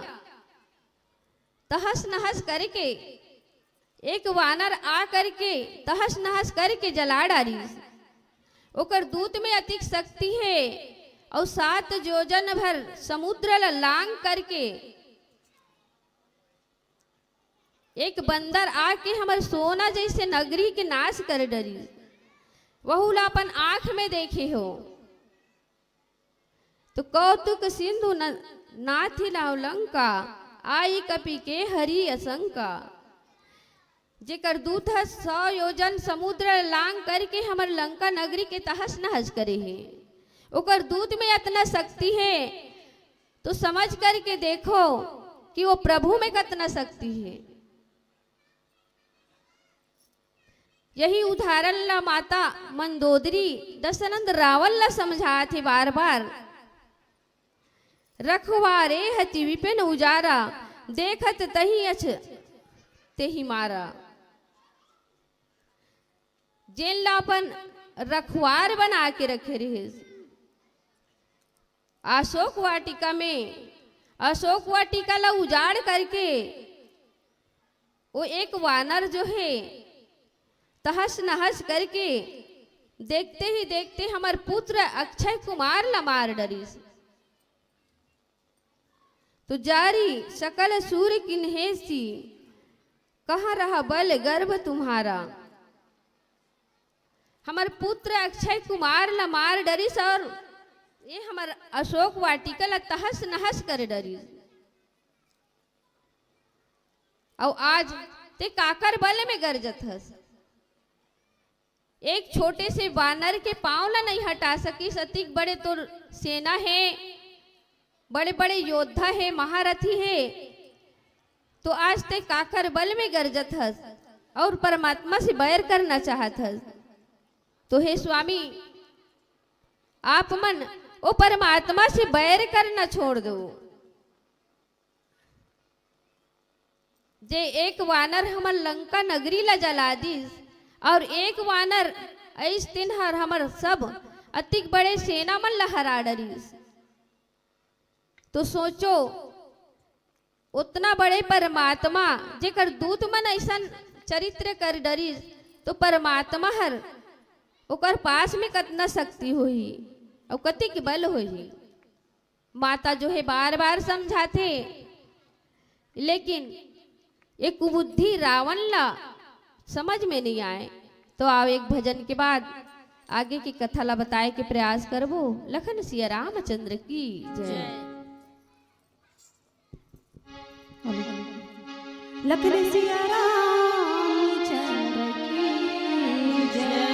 तहस नहस करके, एक वानर आ करके तहस नहस करके जला डारिस। ओकर दूत में अतिक शक्ति हे, और सात योजन भर समुद्र ला लांग करके एक बंदर आके हमर सोना जैसे नगरी के नाश कर डरी, वहू ला अपन आंख में देखे हो। तो कौतुक सिंधु न-, नाथि नाव लंका, आई कपि के हरि असंका। जेकर दूत ह सौ योजन समुद्र लांग करके हमर लंका नगरी के तहस नहस करे हे, ओकर दूत में अतना शक्ति हे, तो समझ करके देखो कि वो प्रभु में कतना शक्ति हे। यही उदाहरण ला माता मंदोदरी दशानंद रावण ला समझात हे बार बार। रखवारे हति विपिन उजारा, देखत तही अछ तेहि मारा। जेन ला अपन रखवार बना के रखे रहिस, अशोक वाटिका में, अशोक वाटिका ला उजाड़ करके वो एक वानर जो हे तहस नहस करके देखते ही देखते हमर पुत्र अक्षय कुमार ला मार डरिस। तो जारी सकल सूर किन्हेसी, कहाँ रहा बल गर्व तुम्हारा। हमर पुत्र अक्षय कुमार ला मार डरिस और ये हमर अशोक वाटिका ला तहस नहस कर डरिस। अउ आज ते काकर बल में गरजत हस? एक छोटे से बानर के पांव ला नहीं हटा सकिस, अतिक बड़े तोर सेना हे, बड़े-बड़े योद्धा हे, महारथी हे, तो आज ते काकर बल में गरजत हस और परमात्मा से बैर करना चाहत हस? तो हे स्वामी, आप मन ओ परमात्मा से बैर करना छोड़ दो। जे एक वानर हमर लंका नगरी ला जला दिस और एक वानर अइस तिन हर हमर सब अतिक बड़े सेना मन ला हरा डरिस। तो सोचो, उतना बड़े परमात्मा जेकर दूत मन अइसन चरित्र कर डरिस, तो परमात्मा हर ओकर पास में कतना शक्ति होही अउ कतिक बल होही। माता जो हे बार-बार समझाथे, लेकिन ये कुबुद्धि रावण ला समझ में नहीं आए। तो आओ, एक भजन के बाद आगे की कथा ला बताए के प्रयास करबो। लखन सिया रामचंद्र की जय। लखन सिया रामचंद्र की जय।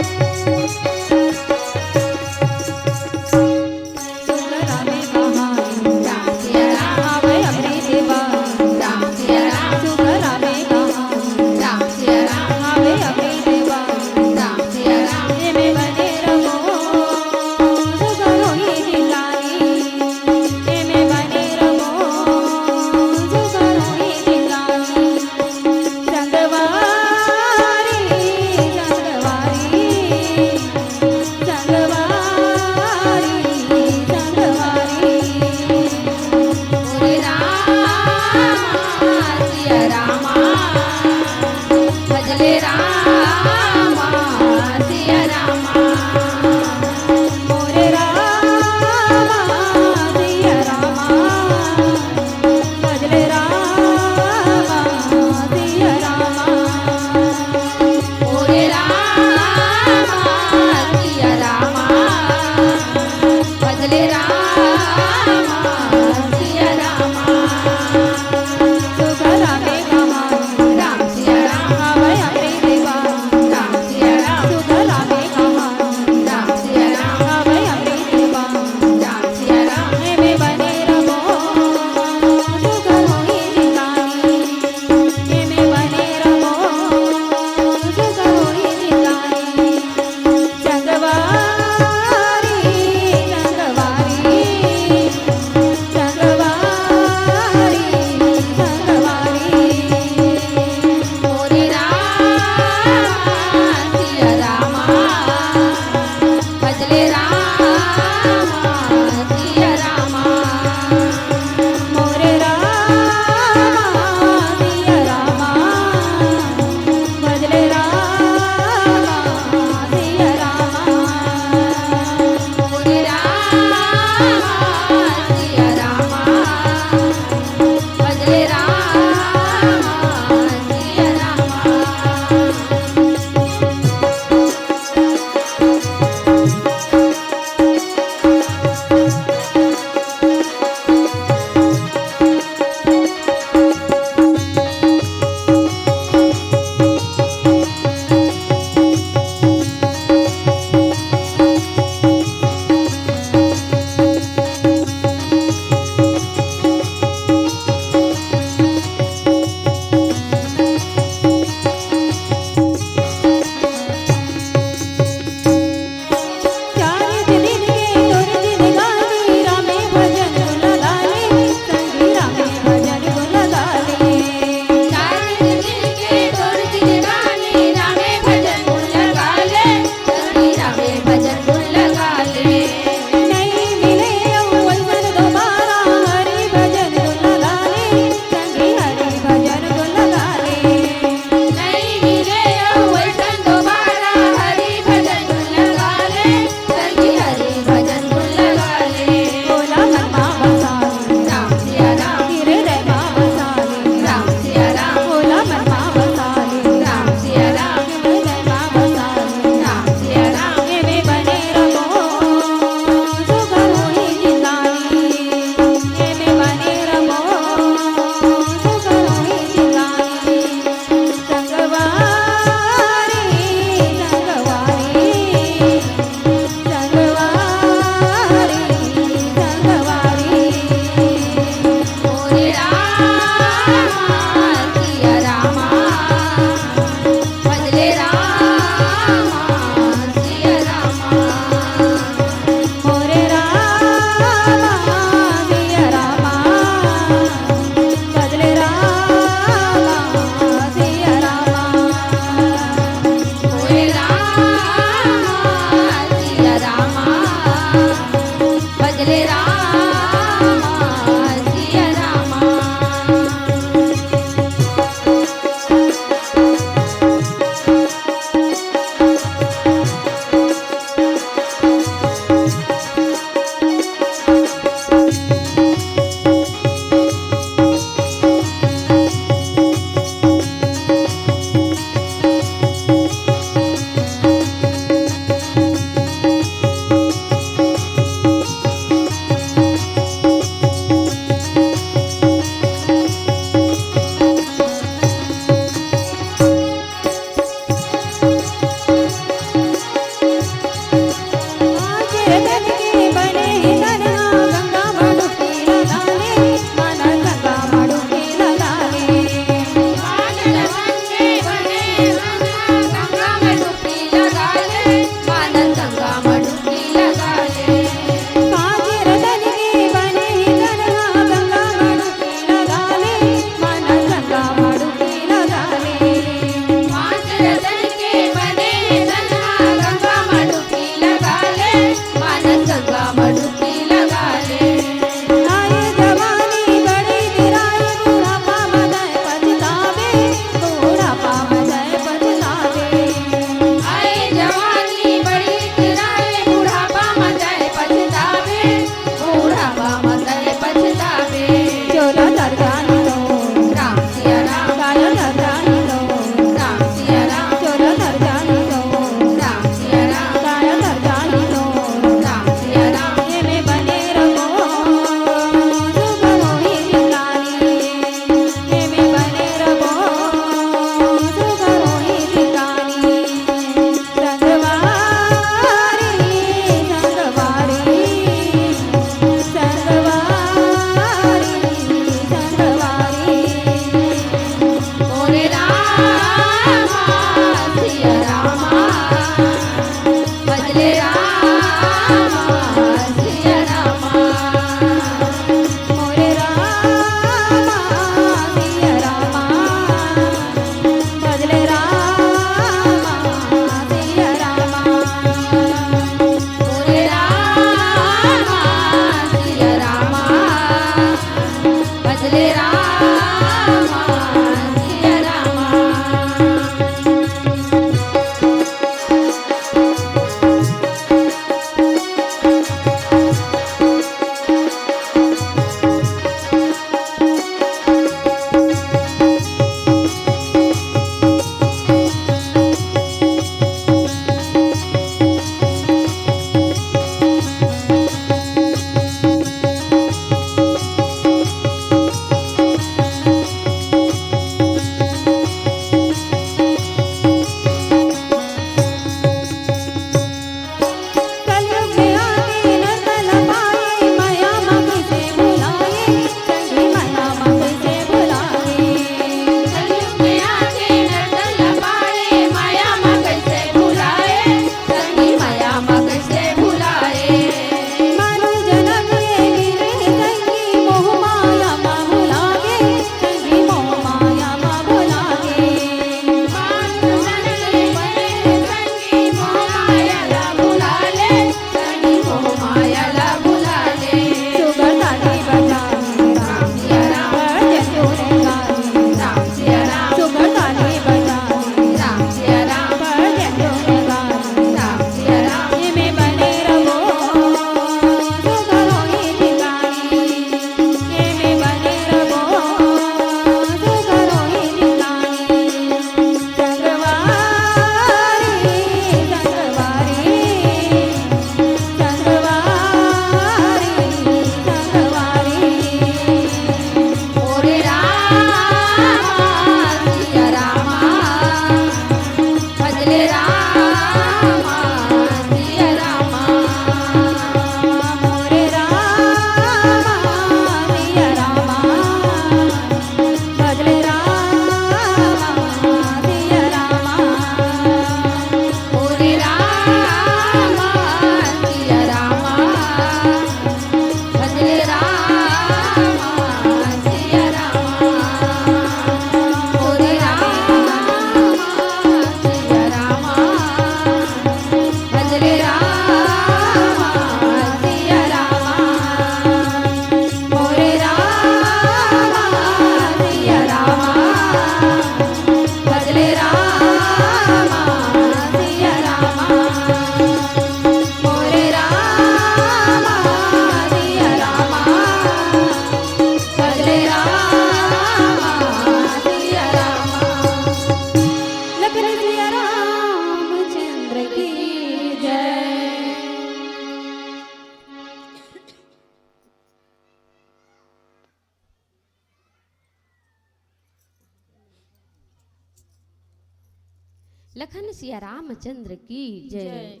लखन सिया रामचंद्र की जय। जय।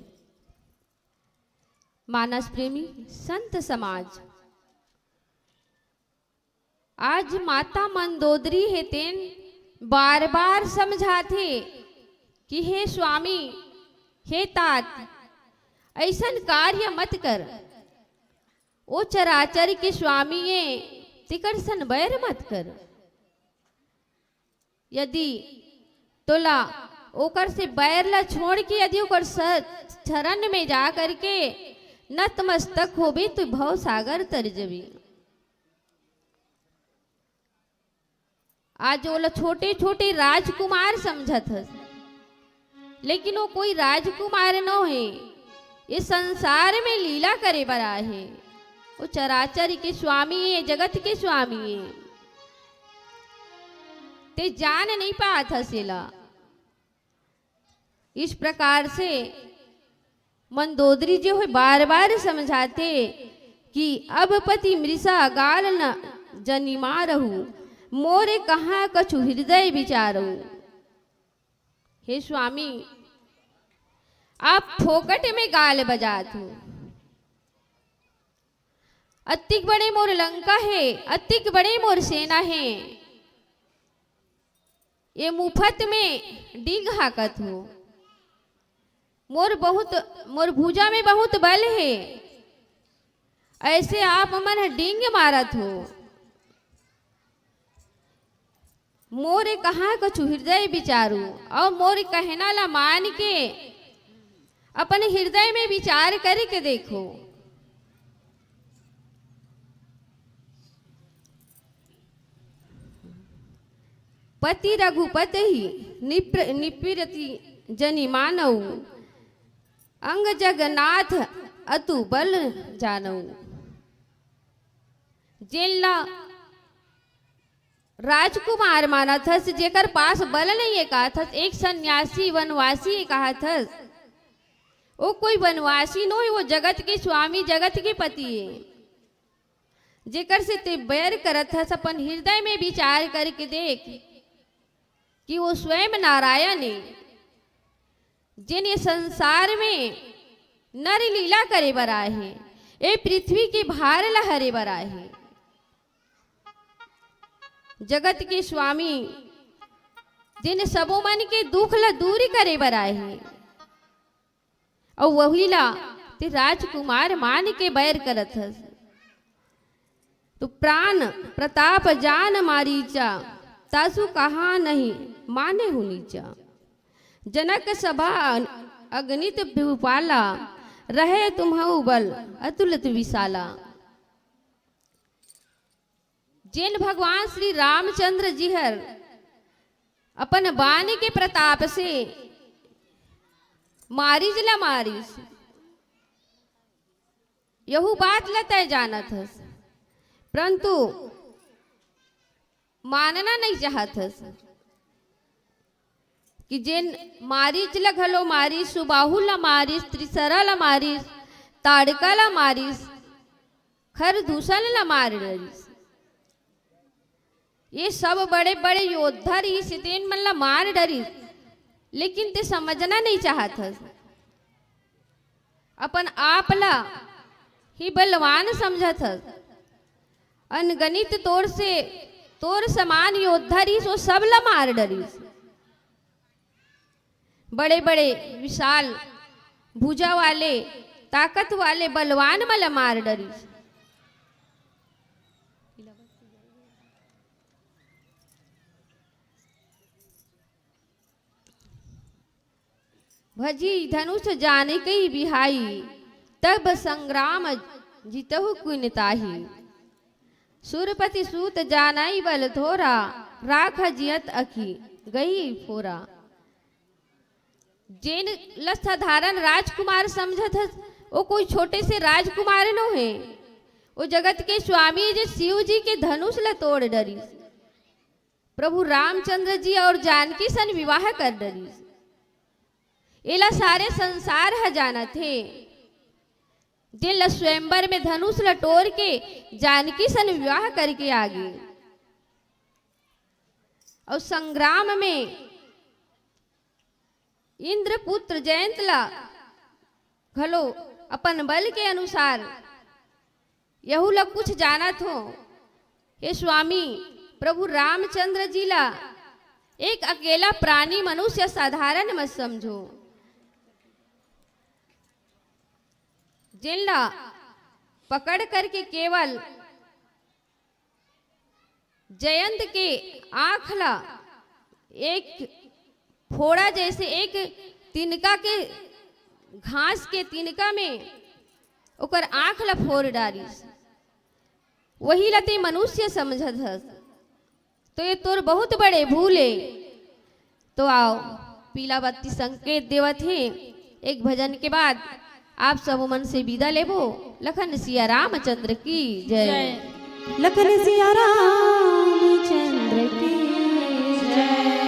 मानस प्रेमी संत समाज, आज माता मंदोदरी हे तेन बार-बार समझाथे कि हे स्वामी, हे तात, अइसन कार्य मत कर। ओ चराचर के स्वामी ए, तेकर सन बैर मत कर। यदि तोला ओकर से बैर ला छोड़ के यदि ओकर स-, शरण में जा करके नतमस्तक होबे, तो भव सागर तर जबे। आज ओला छोटे-छोटे राजकुमार समझत हस, लेकिन वो कोई राजकुमार नो हे। ये संसार में लीला करे बर आए हे। वो चराचर के स्वामी हे, जगत के स्वामी हे। ते जान नहीं पात हस एला। इस प्रकार से मंदोदरी जो हे बार-बार समझाथे कि अब पति मृषा गाल न जनि मारहु, मोरे कहाँ कछु हृदय विचारहु। हे स्वामी, आप फोकट में गाल बजात हो। अतिक बड़े मोर लंका हे, अतिक बड़े मोर सेना हे, ये मुफत में डींग हाकत हो। मोर बहुत, मोर भुजा में बहुत बल हे, ऐसे आप मन ह डींग मारत हो। मोरे कहाँ कछु हृदय विचारू, अउ मोर कहना ला मान के अपन हृदय में विचार करके देखो। पति रघुपति ही निप्र-, निपीरति जनि मानऊ, अंग जगन्नाथ अतु बल जानऊ। जेन ला राजकुमार मानत हस, जेकर पास बल नहीं है कहत हस, एक सन्यासी वनवासी है कहत हस, वो कोई वनवासी नो है, वो जगत के स्वामी, जगत के पति है। जेकर से ते बैर करत हस, अपन हृदय में विचार करके देख कि वो स्वयं नारायण है, जेन ये संसार में नर लीला करे बर आए हे, ए पृथ्वी के भार ला हरे बर आए हे। जगत के स्वामी, जेन सबो मन के दुख ला दूर करे बर आए हे, अउ वही ला ते राजकुमार मान के बैर करत हस। तो प्राण प्रताप जान मारीचा, तासु कहा नहीं माने हु नीचा। जनक सभा अन-, अगणित भूपाला, रहे तुम्हउ बल अतुलित विशाला। जेन भगवान श्री रामचंद्र जी हर अपन बाण के प्रताप से मारीच ला मारिस, यहू बात ला तय जानत हस, परंतु मानना नहीं चाहत हस कि जेन मारीच ला घलो मारिस, सुबाहु ला मारिस, त्रिसरा ला मारिस, ताड़का ला मारिस, खरदूषण ला मार डरिस। ये सब बड़े-बड़े योद्धा रहिस, तेन मन ला मार डरिस, लेकिन ते समझना नहीं चाहत हस। अपन आप ला ही बलवान समझत हस। अनगणित तोर से, तोर समान योद्धा रहिस, वो सब ला मार डरिस। बड़े-बड़े विशाल भुजा वाले, ताकत वाले बलवान मन ला मार डरिस। भजी धनुष जानिकइ बिहाई, तब संग्राम जितहु कुन ताही। सुरपति सूत जानइ बल थोरा, राख जियत अखि गई फोरा। जेन ल साधारण राजकुमार समझत हस, वो कोई छोटे से राजकुमार नो हे। वो जगत के स्वामी जे शिव जी के धनुष ल तोड़ डरिस। प्रभु रामचंद्र जी और जानकी सन विवाह कर डरिस। एला सारे संसार ह जानत हे। जेन ल स्वयंवर में धनुष ल टोर के जानकी सन विवाह करके आ गे। और संग्राम में इंद्रपुत्र जयंत ला घलो अपन बल के अनुसार यहू ला कुछ जानत हो। हे स्वामी, प्रभु रामचंद्र जी ला एक अकेला प्राणी मनुष्य साधारण मत समझो, जेन ला पकड़ करके केवल जयंत के आँख ला एक फोड़ा जैसे एक तिनका के, घास के तिनका में ओकर आँख ला फोड़ डारिस, वही ला ते मनुष्य समझत हस। तो ये तोर बहुत बड़े भूल हे। तो आओ, पीला बत्ती संकेत देवत हे। एक भजन के बाद आप सब मन से विदा लेबो। लखन सिया रामचंद्र की जय। लखन सिया रामचंद्र की जय।